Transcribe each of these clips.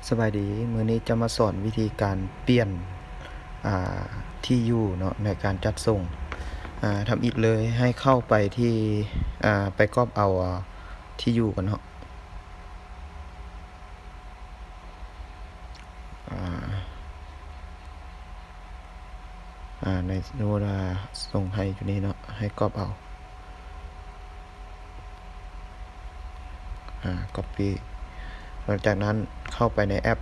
ສະບາຍດີ, ມື້ນີ້ຈະມາສອນວິທີການປ່ຽນ ອ່າ ທີ່ຢູ່ເນາະ ໃນການຈັດສົ່ງ. ອ່າ ທຳອິດເລີຍ ໃຫ້ເຂົ້າໄປທີ່ ອ່າ ໄປກອບເອົາ ອ່າ ທີ່ຢູ່ກ່ອນເນາະ. ອ່າ ອ່າ ໃນ ສົມມຸດວ່າສົ່ງໃຫ້ຢູ່ນີ້ເນາະ ໃຫ້ກອບເອົາ ອ່າ ກັອບປີ້ ຫຼັງຈາກນັ້ນເຂົ້າໄປໃນແອັບ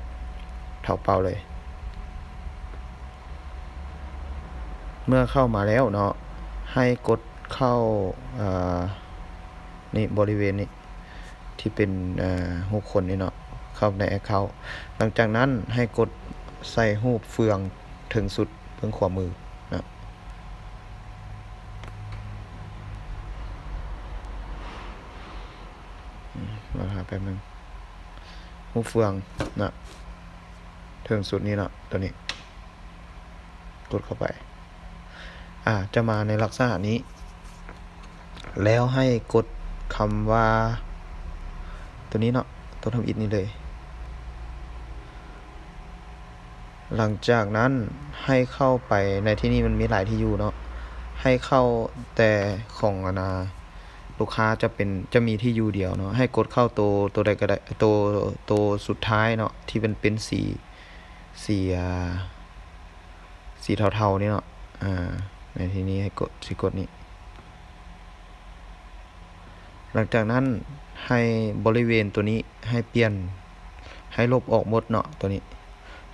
ເຖົາເປົ່າເລີຍ. ເມື່ອເຂົ້າມາແລ້ວເນາະ ໃຫ້ກົດເຂົ້າ ເອີ ນີ້ ບໍລິເວນນີ້ ທີ່ເປັນ ເອີ ຮູບຄົນນີ້ເນາະ ເຂົ້າໃນແອັກເຄົາ. ຫຼັງຈາກນັ້ນໃຫ້ກົດໃສ່ຮູບເຟືອງເທິງສຸດເບື້ອງຂວາມືເນາະ. ອືມ ລໍຖ້າແປັບໜຶ່ງ. ຮູບເຟືອງເນາະ ເທິງສຸດນີ້ເນາະ ໂຕນີ້ ກົດເຂົ້າໄປ ອ່າ ຈະມາໃນລັກສະນະນີ້ ແລ້ວໃຫ້ກົດຄຳວ່າ ໂຕນີ້ເນາະ ໂຕທຳອິດນີ້ເລີຍ. ຫຼັງຈາກນັ້ນໃຫ້ເຂົ້າໄປ ໃນທີ່ນີ້ມັນມີຫຼາຍທີ່ຢູ່ເນາະ ໃຫ້ເຂົ້າແຕ່ຂອງ ອັນນ່າ ລູກຄ້າຈະເປັນ ຈະມີທີ່ຢູ່ດຽວເນາະ ໃຫ້ກົດເຂົ້າໂຕ ໂຕໃດກໍໄດ້ ໂຕ ໂຕສຸດທ້າຍເນາະ ທີ່ມັນເປັນສີ ສີ ອ່າ ສີເທົາໆນີ້ເນາະ. ອ່າ ໃນທີ່ນີ້ໃຫ້ກົດ ຊິກົດນີ້. ຫຼັງຈາກນັ້ນໃຫ້ບໍລິເວນໂຕນີ້ໃຫ້ປ່ຽນ ໃຫ້ລົບອອກໝົດເນາະ ໂຕນີ້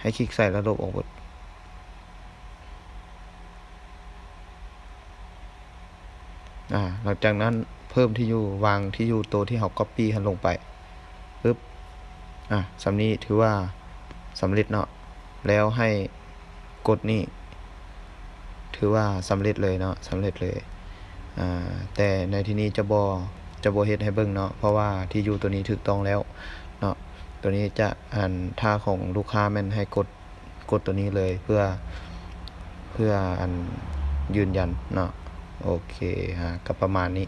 ໃຫ້ຄລິກໃສ່ແລ້ວລົບອອກໝົດ. ອ່າ ຫຼັງຈາກນັ້ນເພີ່ມທີ່ຢູ່ ວາງທີ່ຢູ່ໂຕທີ່ເຮົາກັອບປີ້ຫັ້ນລົງໄປ ປຶບ ອ່າ ສ່ຳນີ້ຖືວ່າສຳເລັດເນາະ ແລ້ວໃຫ້ກົດນີ້ ຖືວ່າສຳເລັດເລີຍເນາະ ສຳເລັດເລີຍ. ອ່າ ແຕ່ໃນທີ່ນີ້ຈະບໍ່ ຈະບໍ່ເຮັດໃຫ້ເບິ່ງເນາະ ເພາະວ່າທີ່ຢູ່ໂຕນີ້ຖືກຕ້ອງແລ້ວເນາະ. ໂຕນີ້ຈະ ອັນ ຖ້າຂອງລູກຄ້າແມ່ນໃຫ້ກົດ ກົດໂຕນີ້ເລີຍ ເພື່ອ ເພື່ອ ອັນ ຢືນຢັນເນາະ. ໂອເຄ ອ່າ ກໍປະມານນີ້